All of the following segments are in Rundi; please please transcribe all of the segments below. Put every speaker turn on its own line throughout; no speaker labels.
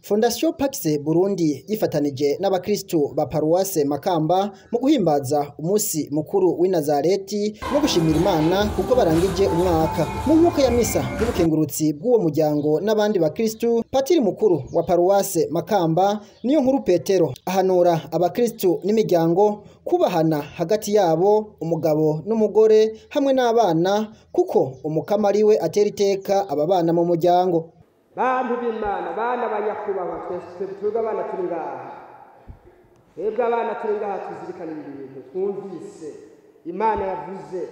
Fondation Pax Burundi yifatanije n'abakristu ba Paruwase Makamba mu guhimbaza umunsi mukuru w'i Nazareti no gushimira Imana kuko barangije umwaka. Mu nkuka ya misa y'ubukengurutsi bw'uwo muryango n'abandi bakristu, Patiri mukuru wa Paruwase Makamba niyo nkuru Petero ahanura abakristu n'imiryango kubahana hagati yabo, umugabo n'umugore hamwe n'abana, kuko umukama ariwe atera iteka aba bana mu muryango.
Bantu b'Imana, bana banyakubahwa, twese twebwe abana turi ngaha, twebwe abana turi ngaha tuzirikana ibintu twumvise Imana yavuze.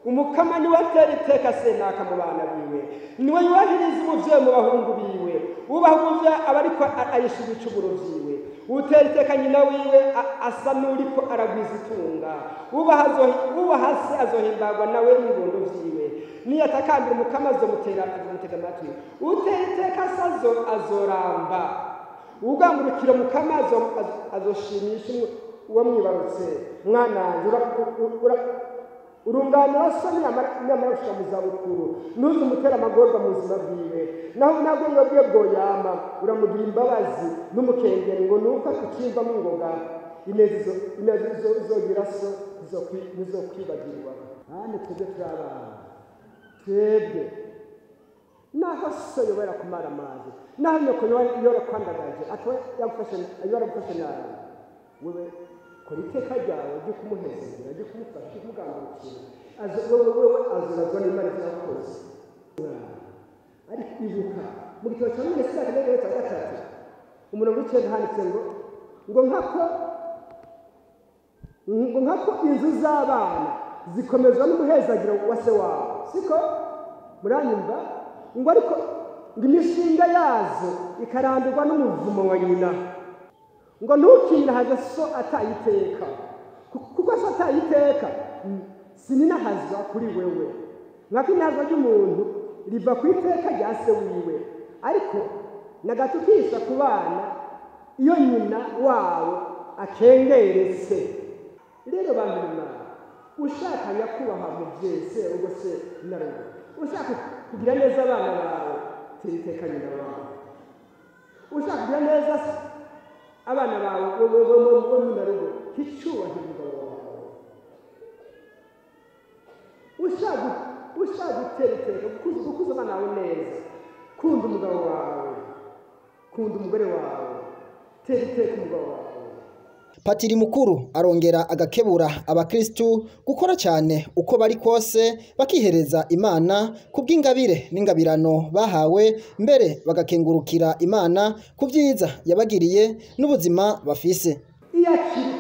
Umukama niwe atera iteka senaka mu bana biwe, niwe yubahiriza umuvyeyi mu bahungu biwe, ubaha umuvyeyi aba ariko ayisha ibicumuro vyiwe, utera iteka nyina wiwe asa n'uriko aragwiza itunga, ubaha se azohimbagwa nawe n'ibibondo vyiwe, niyatakambira umukama azomutera azomutega amatwi, utera iteka se azoramba, ugangurukira umukama azoshimisha uwo mwibarutse. Mwana wanje, urunganira so niyamara gushika mu zabukuru, ntuze umutere amagorwa mu buzima bwiwe, naho ntabwo bwiwe bwoyama, uramugira imbabazi n'umukengeri ngo nuko ucibwamo ingoga, ineza izogira so ntizokwibagirwa. Kandi twebwe turi abana, twebwe naho so yobora kumara amazi, naho nyoko yobora kwandagaje, akaba yaragufashe nabi, wewe kora iteka ryawe ryo kumuhezera, ryo kumufasha, ryo kumugandukira, wewe azorazwa n'Imana ivyo yakoze. Ariko ibuka mu gitabo cya mwene Siraki n'igice cya 3 umurongo w'9 handitse ngo nkako inzu z'abana zikomezwa n'umuhezagiro wa se wabo, siko muranyumva? Ngo ariko ngo imishinga yazo ikarandurwa n'umuvumo wa nyina. Ngo ntukinirahaze so atayiteka, kuko so atayiteka sininahazwa kuri wewe. Nkako inahazwa ry'umuntu riva ku iteka rya se wiwe, ariko nagatukisha ku bana iyo nyina wabo akengeretse. Rero bantu b'Imana, ushaka nyakubahwa muvyeyi se ubwo se narugo, ushaka kugira neza abana bawe, tera iteka nyina wawe. Ushaka kugira neza abana bawe wowe munarugo, hicyubahiro umugabo wawe. Ushaka gutera iteka, gukuza abana bawe neza, kunda umugabo wawe, kunda umugore wawe, tera iteka umugabo wawe.
Patiri mukuru arongera agakebura abakristu gukora cyane uko bari kose, bakihereza Imana kubw'ingabire n'ingabirano bahawe, mbere bagakengurukira Imana ku byiza yabagiriye n'ubuzima bafise.
Iyo akiri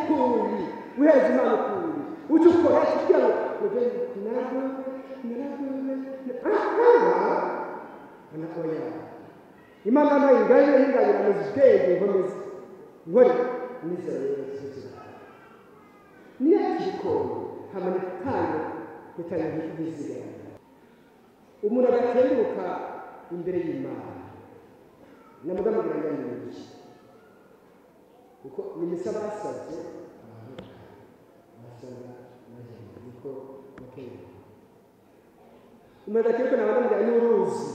ukuri wihereza Imana ukuri, ujye ukora kugira ngo Imana nayo ingabire y'ingabirano zibwenge nkomeze nkore nizere. Niyo akiri ukuri hamana gutanga nk'izigama. Umuntu agatenguka imbere y'Imana namugamubwira ngo yanyibye, kuko ni misa basabye abantu basabwa niko bakeye. Umuntu agatenguka namugamubwira n'uruzi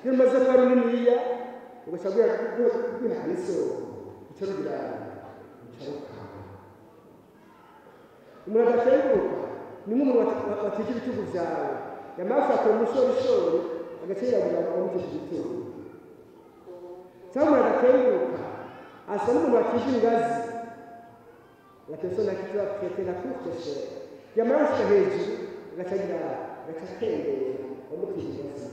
iyo rumaze kuba runiniya ugaca rwihana isoko, ruca rugira ruca rukama. Umuntu adatenguka ni nk'umuntu watije ibitugu byawe, yamara gushaka umushorishori agaca yirabura wamutije igitugu. Cyangwa umuntu adatenguka asa n'umuntu watije ingazi, la personne à qui tu as prêté la courte échelle, yamara gushika hejuru agaca agira agaca atembera wamutije ingazi.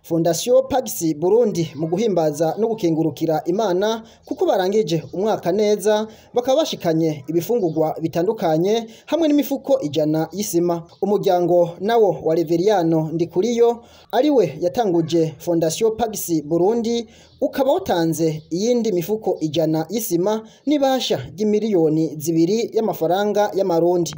Fondation Pax Burundi mu guhimbaza no gukengurukira Imana kuko barangije umwaka neza, bakaba bashikanye ibifungurwa bitandukanye hamwe n'imifuko 100 y'isima. Umuryango nawo wa Reveriano Ndikuriyo ariwe yatanguje Fondation Pax Burundi ukaba watanze iyindi mifuko 100 y'isima n'ibasha ry'imiliyoni 2 y'amafaranga y'amarundi.